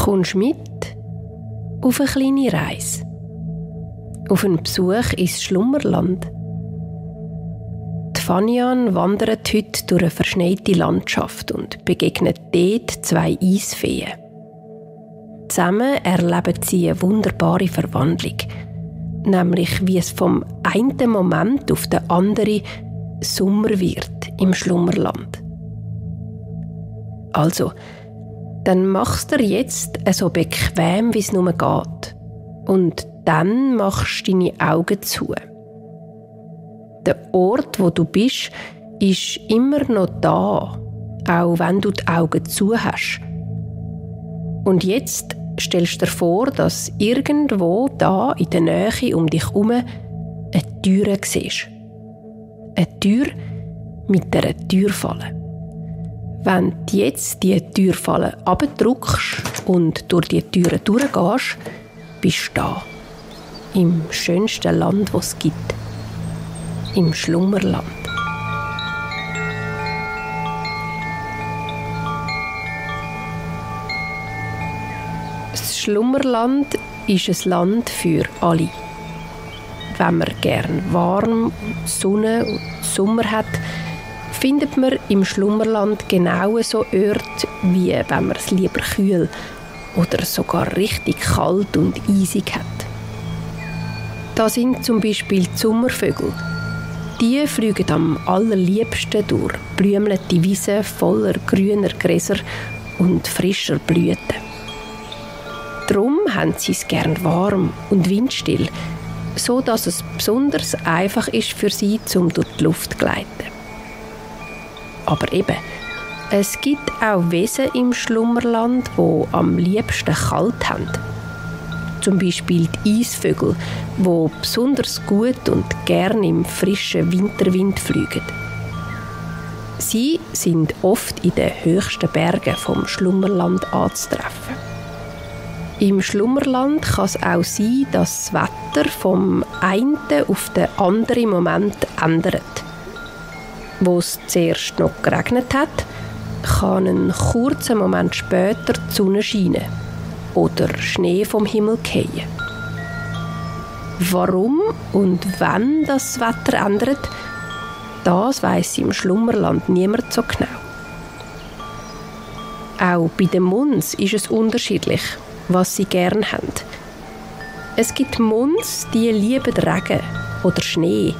kommst mit auf eine kleine Reise. Auf einen Besuch ins Schlummerland. Die Fanian wandert heute durch eine verschneite Landschaft und begegnet dort 2 Eisfeen. Zusammen erleben sie eine wunderbare Verwandlung. Nämlich, wie es vom einen Moment auf den anderen Sommer wird im Schlummerland. Also, dann machst du dir jetzt so bequem, wie es nur geht. Und dann machst du deine Augen zu. Der Ort, wo du bist, ist immer noch da, auch wenn du die Augen zu hast. Und jetzt stellst du dir vor, dass irgendwo da in der Nähe um dich herum eine Tür siehst. Eine Tür mit einer Türfalle. Wenn du jetzt diese Türfalle abdrückst und durch die Türen durchgehst, bist du da. Im schönsten Land, das es gibt. Im Schlummerland. Das Schlummerland ist ein Land für alle. Wenn man gerne warm, Sonne und Sommer hat, findet man im Schlummerland genau so Orte, wie wenn man es lieber kühl oder sogar richtig kalt und eisig hat. Da sind zum Beispiel die Sommervögel. Die fliegen am allerliebsten durch blümelte Wiesen voller grüner Gräser und frischer Blüten. Darum haben sie es gern warm und windstill, so dass es besonders einfach ist für sie, um durch die Luft zu gleiten. Aber eben, es gibt auch Wesen im Schlummerland, die am liebsten kalt haben. Zum Beispiel die Eisvögel, die besonders gut und gern im frischen Winterwind fliegen. Sie sind oft in den höchsten Bergen vom Schlummerland anzutreffen. Im Schlummerland kann es auch sein, dass das Wetter vom einen auf den anderen Moment ändert. Wo es zuerst noch geregnet hat, kann einen kurzen Moment später die Sonne scheinen oder Schnee vom Himmel fallen. Warum und wann das Wetter ändert, das weiss im Schlummerland niemand so genau. Auch bei den Muns ist es unterschiedlich, was sie gern haben. Es gibt Muns, die lieben Regen oder Schnee.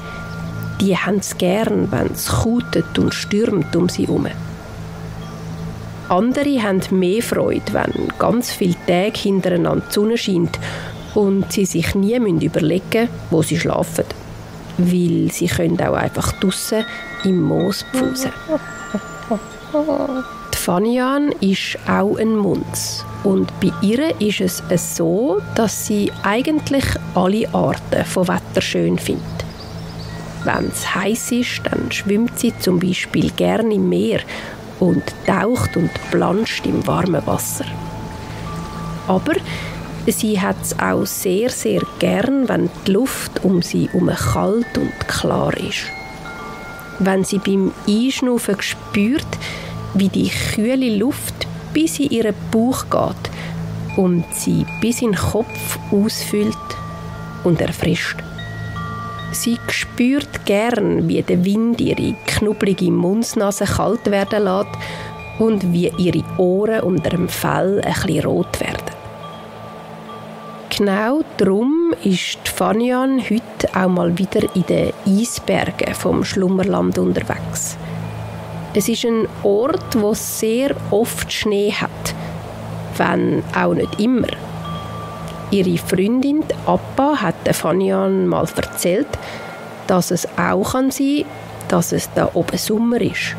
Die haben es gern, wenn es kautet und stürmt um sie herum. Andere haben mehr Freude, wenn ganz viele Tage hintereinander die Sonne scheint und sie sich nie überlegen müssen, wo sie schlafen. Weil sie können auch einfach draussen im Moos pfusen. Die Fanian ist auch ein Munz. Und bei ihr ist es so, dass sie eigentlich alle Arten von Wetter schön findet. Wenn es heiß ist, dann schwimmt sie zum Beispiel gerne im Meer und taucht und planscht im warmen Wasser. Aber sie hat es auch sehr, sehr gern, wenn die Luft um sie herum kalt und klar ist. Wenn sie beim Einschnaufen spürt, wie die kühle Luft bis in ihren Bauch geht und sie bis in den Kopf ausfüllt und erfrischt. Sie spürt gern, wie der Wind ihre knubbelige Mundsnase kalt werden lässt und wie ihre Ohren unter dem Fell ein bisschen rot werden. Genau darum ist die Fanian heute auch mal wieder in den Eisbergen vom Schlummerland unterwegs. Es ist ein Ort, wo sehr oft Schnee hat, wenn auch nicht immer. Ihre Freundin Appa hat der Fanian mal erzählt, dass es auch sein kann, dass es da oben Sommer ist.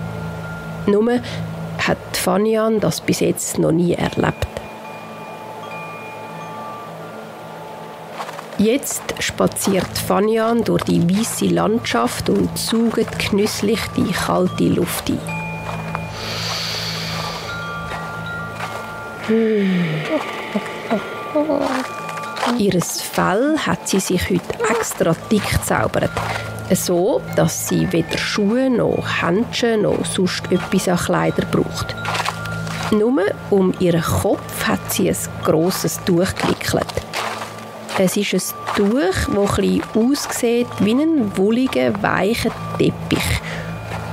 Nur hat Fanian das bis jetzt noch nie erlebt. Jetzt spaziert Fanian durch die weisse Landschaft und saugt genüsslich die kalte Luft ein. Ihres Fell hat sie sich heute extra dick gezaubert, so dass sie weder Schuhe noch Händchen noch sonst etwas an Kleider braucht. Nur um ihren Kopf hat sie ein grosses Tuch gewickelt. Es ist ein Tuch, das ein bisschen aussieht wie ein wolliger, weicher Teppich.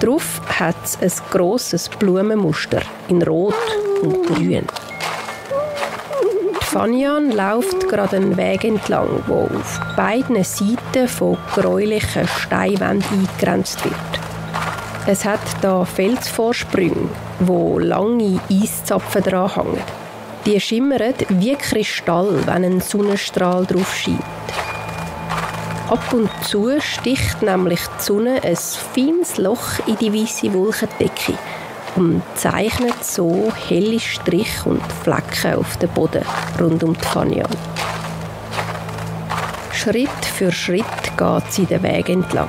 Darauf hat es ein grosses Blumenmuster in Rot und Grün. Fanian läuft gerade einen Weg entlang, der auf beiden Seiten von gräulichen Steinwänden eingegrenzt wird. Es hat hier Felsvorsprünge, wo lange Eiszapfen dran hängen. Die schimmern wie Kristall, wenn ein Sonnenstrahl drauf scheint. Ab und zu sticht nämlich die Sonne ein feines Loch in die weisse Wolkendecke und zeichnet so helle Striche und Flecken auf dem Boden rund um die Fanian. Schritt für Schritt geht sie den Weg entlang.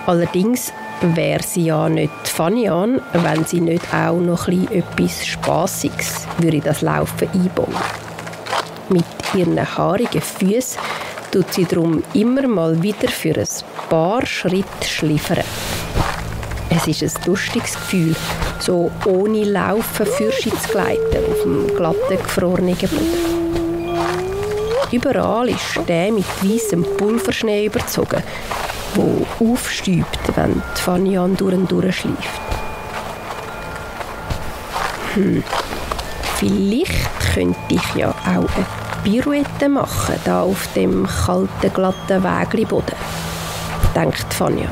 Allerdings wäre sie ja nicht Fanian, wenn sie nicht auch noch etwas Spassiges würde in das Laufen einbauen. Mit ihren haarigen Füßen tut sie darum immer mal wieder für ein paar Schritte schliffern. Es ist ein lustiges Gefühl, so ohne Laufen Fürsche zu gleiten auf dem glatten, gefrorenen Boden. Überall ist der mit weissem Pulverschnee überzogen, der aufstäubt, wenn die Fanian durch und durch schleift. Vielleicht könnte ich ja auch eine Pirouette machen, da auf dem kalten, glatten Wägliboden, denkt Fanian.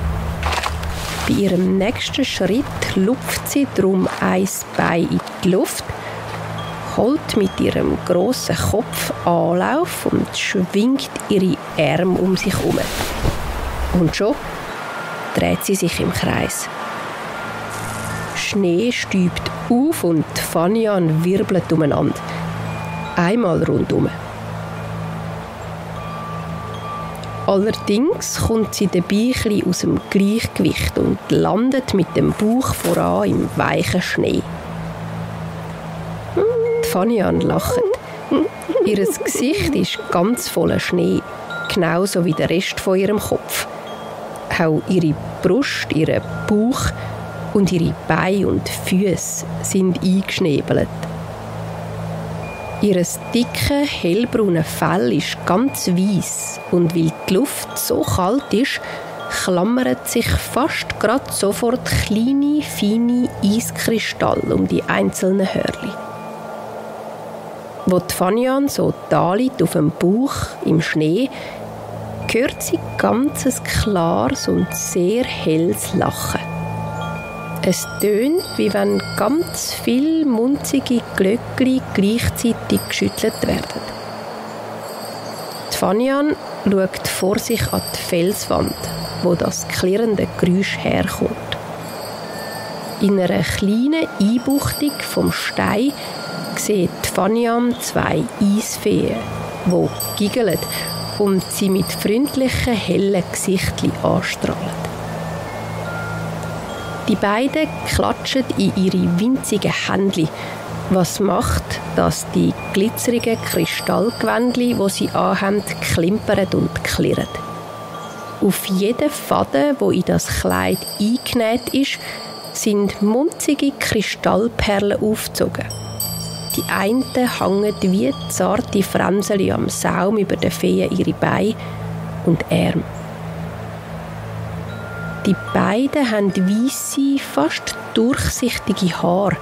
Bei ihrem nächsten Schritt lupft sie drum ein Bein in die Luft, holt mit ihrem grossen Kopf Anlauf und schwingt ihre Arme um sich herum. Und schon dreht sie sich im Kreis. Schnee stäubt auf und Fanian wirbelt umeinander. Einmal rundum. Allerdings kommt sie dabei ein bisschen aus dem Gleichgewicht und landet mit dem Bauch voran im weichen Schnee. Die Fanian lacht. Ihr Gesicht ist ganz voller Schnee, genauso wie der Rest von ihrem Kopf. Auch ihre Brust, ihr Bauch und ihre Beine und Füße sind eingeschnebelt. Ihr dickes, hellbraunes Fell ist ganz weiss und weil die Luft so kalt ist, klammern sich fast gerade sofort kleine, feine Eiskristalle um die einzelnen Hörli. Wo die Fanian so da liegt auf dem Bauch im Schnee, hört sie ganz ein klares und sehr helles Lachen. Es tönt, wie wenn ganz viele munzige Glöckchen gleichzeitig geschüttelt werden. Die Fanian schaut vor sich an die Felswand, wo das klirrende Geräusch herkommt. In einer kleinen Einbuchtung vom Stein sieht Fanian zwei Eisfeen, die giggeln und sie mit freundlichen, hellen Gesichtchen anstrahlen. Die beiden klatschen in ihre winzigen Händchen, was macht, dass die glitzerigen Kristallgewändchen, die sie anhaben, klimpern und klirren. Auf jeden Faden, der in das Kleid eingenäht ist, sind munzige Kristallperlen aufgezogen. Die einen hängen wie zarte Fränzeli am Saum über den Feen ihre Beine und Arme. Die beiden haben weisse, fast durchsichtige Haare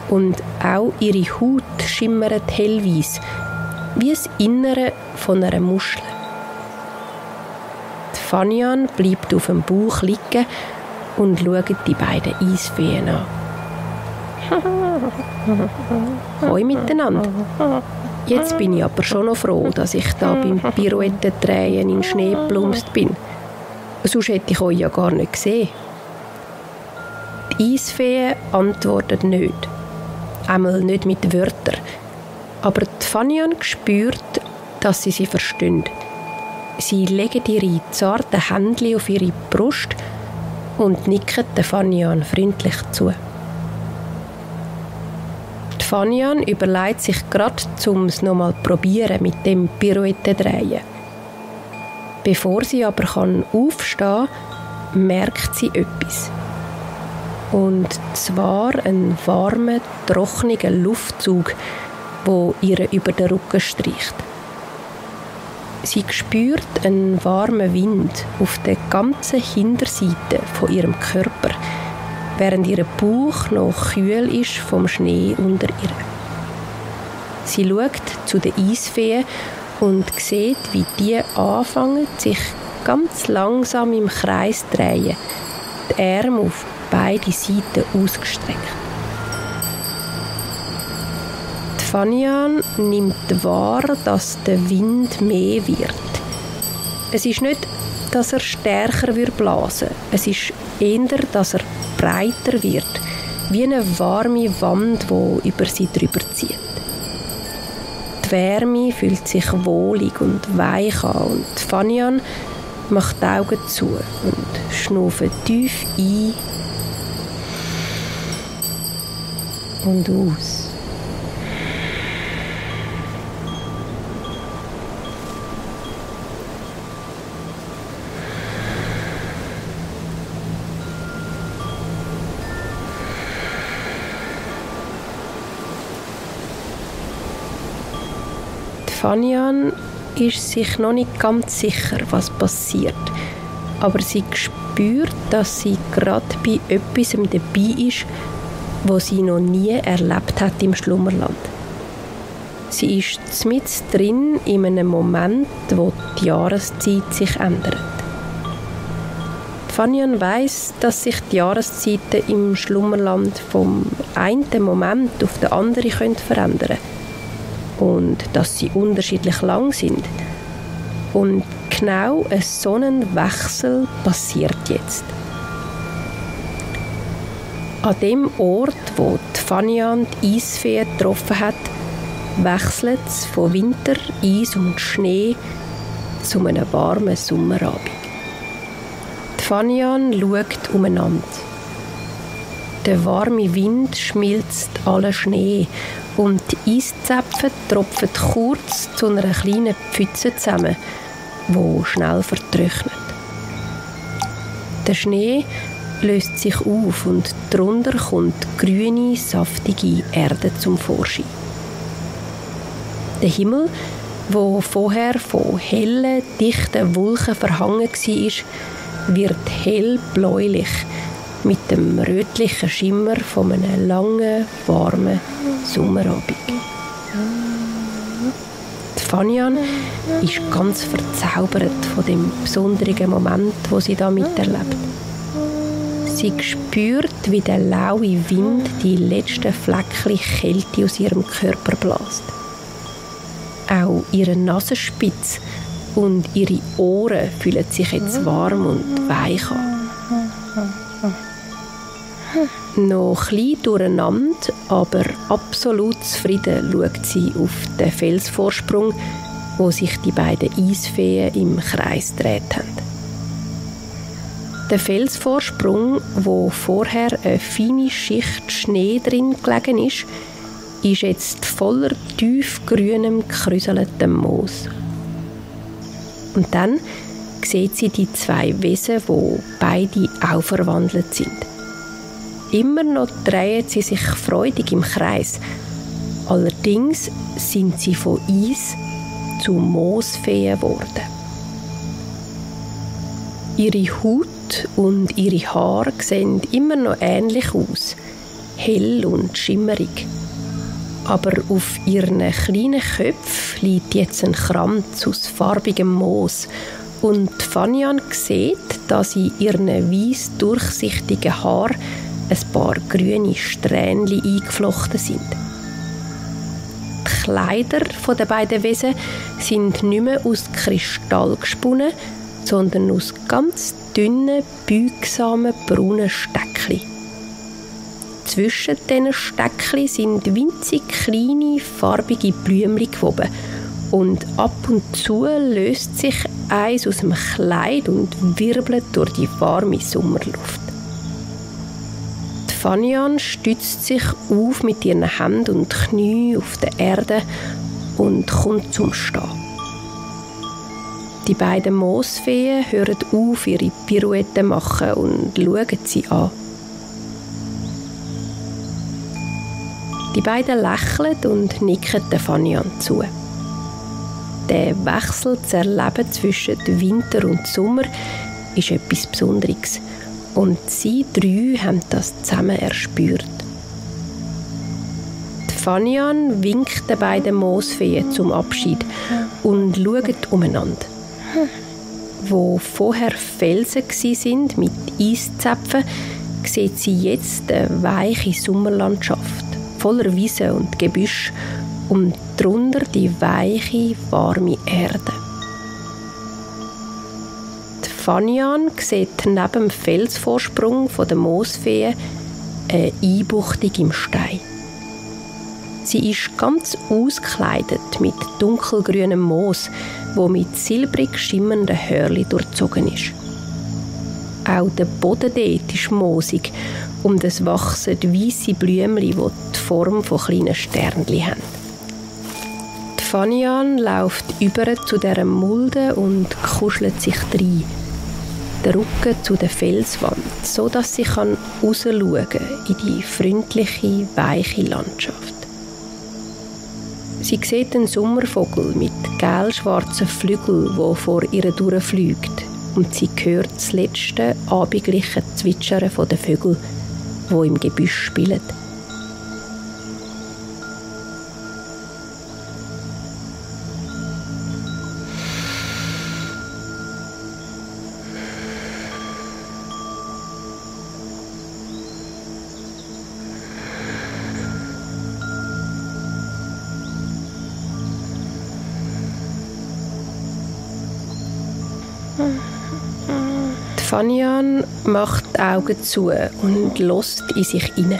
und auch ihre Haut schimmert hellweiss, wie das Innere von einer Muschel. Die Fanian bleibt auf dem Bauch liegen und schaut die beiden Eisfeen an. Hoi miteinander. Jetzt bin ich aber schon noch froh, dass ich da beim Pirouettendrehen in Schnee geplumpst bin. Sonst hätte ich euch ja gar nicht gesehen. Die Eisfeen antwortet nicht. Einmal nicht mit Wörtern. Aber die Fanian spürt, dass sie verstehen. Sie legen ihre zarten Händchen auf ihre Brust und nicken der Fanian freundlich zu. Die Fanian überlegt sich gerade, um es noch mal probieren mit dem Pirouettendrehen. Bevor sie aber aufstehen kann, merkt sie etwas. Und zwar ein warmer, trockener Luftzug, der ihr über den Rücken streicht. Sie spürt einen warmen Wind auf der ganzen Hinterseite von ihrem Körper, während ihr Bauch noch kühl ist vom Schnee unter ihr. Sie schaut zu den Eisfeen und sieht, wie die anfangen, sich ganz langsam im Kreis zu drehen, die Arme auf beide Seiten ausgestreckt. Die Fanian nimmt wahr, dass der Wind mehr wird. Es ist nicht, dass er stärker blasen wird. Es ist eher, dass er breiter wird, wie eine warme Wand, die über sie drüber zieht. Die Wärme fühlt sich wohlig und weich an und Fanian macht die Augen zu und schnauft tief ein und aus. Fanian ist sich noch nicht ganz sicher, was passiert. Aber sie spürt, dass sie gerade bei etwas dabei ist, was sie noch nie erlebt hat im Schlummerland. Sie ist mitten drin in einem Moment, wo die Jahreszeit sich ändert. Fanian weiss, dass sich die Jahreszeiten im Schlummerland vom einen Moment auf den anderen verändern können. Und dass sie unterschiedlich lang sind. Und genau ein so ein Wechsel passiert jetzt. An dem Ort, wo die Fanian die Eisfee getroffen hat, wechselt es von Winter, Eis und Schnee zu einem warmen Sommerabend. Die Fanian schaut umeinander. Der warme Wind schmilzt alle Schnee und die Eiszäpfe tropfen kurz zu einer kleinen Pfütze zusammen, die schnell vertrocknet. Der Schnee löst sich auf und darunter kommt grüne, saftige Erde zum Vorschein. Der Himmel, der vorher von hellen, dichten Wolken verhangen war, wird hellbläulich mit dem rötlichen Schimmer von einem langen, warmen Sommerabend. Die Fanian ist ganz verzaubert von dem besonderen Moment, wo sie da miterlebt. Sie spürt, wie der laue Wind die letzten Fleckchen Kälte aus ihrem Körper bläst. Auch ihre Nasenspitze und ihre Ohren fühlen sich jetzt warm und weich an. Noch klein durcheinander, aber absolut zufrieden schaut sie auf den Felsvorsprung, wo sich die beiden Eisfeen im Kreis gedreht haben. Der Felsvorsprung, wo vorher eine feine Schicht Schnee drin gelegen ist jetzt voller tiefgrünem, gekräuseltem Moos. Und dann sieht sie die zwei Wesen, die beide auch verwandelt sind. Immer noch drehen sie sich freudig im Kreis. Allerdings sind sie von Eis zu Moosfeen geworden. Ihre Haut und ihre Haare sehen immer noch ähnlich aus, hell und schimmerig. Aber auf ihren kleinen Köpfen liegt jetzt ein Kranz aus farbigem Moos und Fanian sieht, dass in ihren weiss durchsichtigen Haaren ein paar grüne Strähnchen eingeflochten sind. Die Kleider der beiden Wesen sind nicht mehr aus Kristall gesponnen, sondern aus ganz dünnen, beugsamen, braunen Steckchen. Zwischen diesen Steckchen sind winzig kleine, farbige Blümchen gewoben. Und ab und zu löst sich eins aus dem Kleid und wirbelt durch die warme Sommerluft. Die Fanian stützt sich auf mit ihren Händen und Knien auf der Erde und kommt zum Stehen. Die beiden Moosfeen hören auf, ihre Pirouetten machen und schauen sie an. Die beiden lächeln und nicken Fanian zu. Der Wechsel zu erleben zwischen Winter und Sommer ist etwas Besonderes. Und sie drei haben das zusammen erspürt. Fanian winkt den beiden Moosfeen zum Abschied und schaut umeinander. Wo vorher Felsen waren mit Eiszäpfen, sieht sie jetzt eine weiche Sommerlandschaft, voller Wiesen und Gebüsch und darunter die weiche, warme Erde. Fanian sieht neben dem Felsvorsprung der Moosfeen eine Einbuchtung im Stein. Sie ist ganz ausgekleidet mit dunkelgrünem Moos, wo mit silbrig schimmernden Hörli durchzogen ist. Auch der Boden dort ist moosig und es wachsen weisse Blümchen, die die Form von kleinen Sternchen haben. Die Fanian läuft über zu dieser Mulde und kuschelt sich rein, den Rücken zu der Felswand, sodass sie rausschauen kann in die freundliche, weiche Landschaft. Sie sieht einen Sommervogel mit gelb-schwarzen Flügeln, der vor ihr durchfliegt. Und sie hört das letzte abendliche Zwitschern der Vögel, die im Gebüsch spielen. Fanian macht die Augen zu und hört in sich hinein.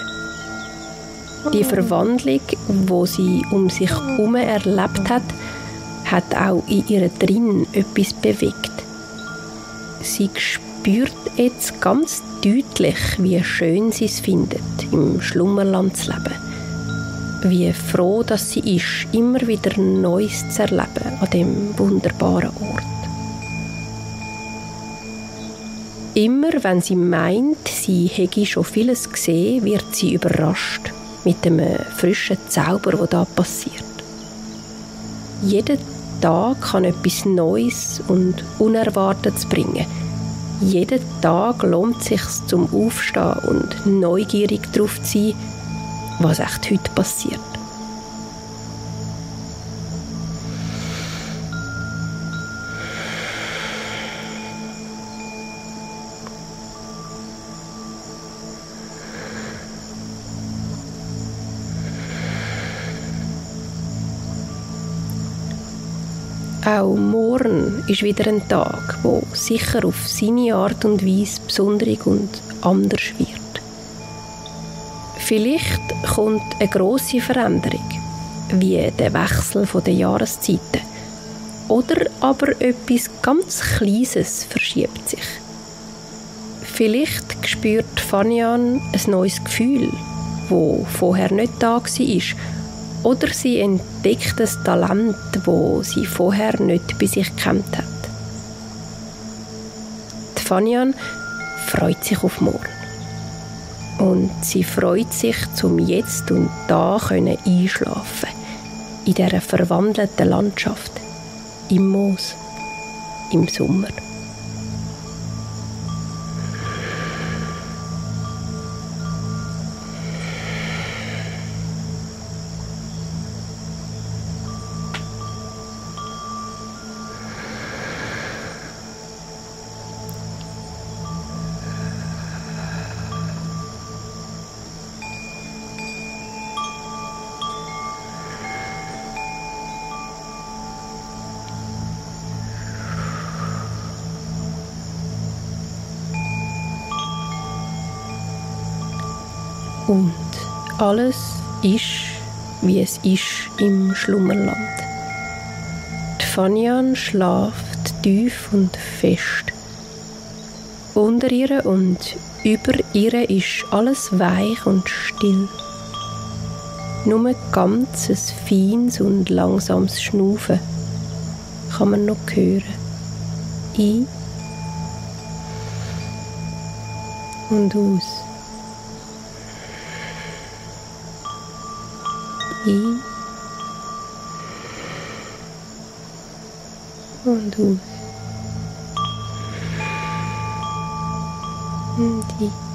Die Verwandlung, die sie um sich herum erlebt hat, hat auch in ihr drin etwas bewegt. Sie spürt jetzt ganz deutlich, wie schön sie es findet, im Schlummerland zu leben. Wie froh dass sie ist, immer wieder Neues zu erleben an diesem wunderbaren Ort. Immer wenn sie meint, sie hätte schon vieles gesehen, wird sie überrascht mit dem frischen Zauber, der da passiert. Jeden Tag kann etwas Neues und Unerwartetes bringen. Jeden Tag lohnt es sich zum Aufstehen und neugierig darauf zu sein, was echt heute passiert. Auch morgen ist wieder ein Tag, der sicher auf seine Art und Weise besonderig und anders wird. Vielleicht kommt eine grosse Veränderung, wie der Wechsel der Jahreszeiten. Oder aber etwas ganz Kleines verschiebt sich. Vielleicht spürt Fanian ein neues Gefühl, das vorher nicht da war. Oder sie entdeckt ein Talent, das sie vorher nicht bei sich gekannt hat. Die Fanian freut sich auf morgen. Und sie freut sich, zum Jetzt und Da einschlafen in dieser verwandelten Landschaft, im Moos, im Sommer. Und alles ist, wie es ist im Schlummerland. Die Fanian schläft tief und fest. Unter ihr und über ihr ist alles weich und still. Nur ganz ein feines und langsames Schnaufen kann man noch hören. Ein und aus. Ein und aus. Und ein.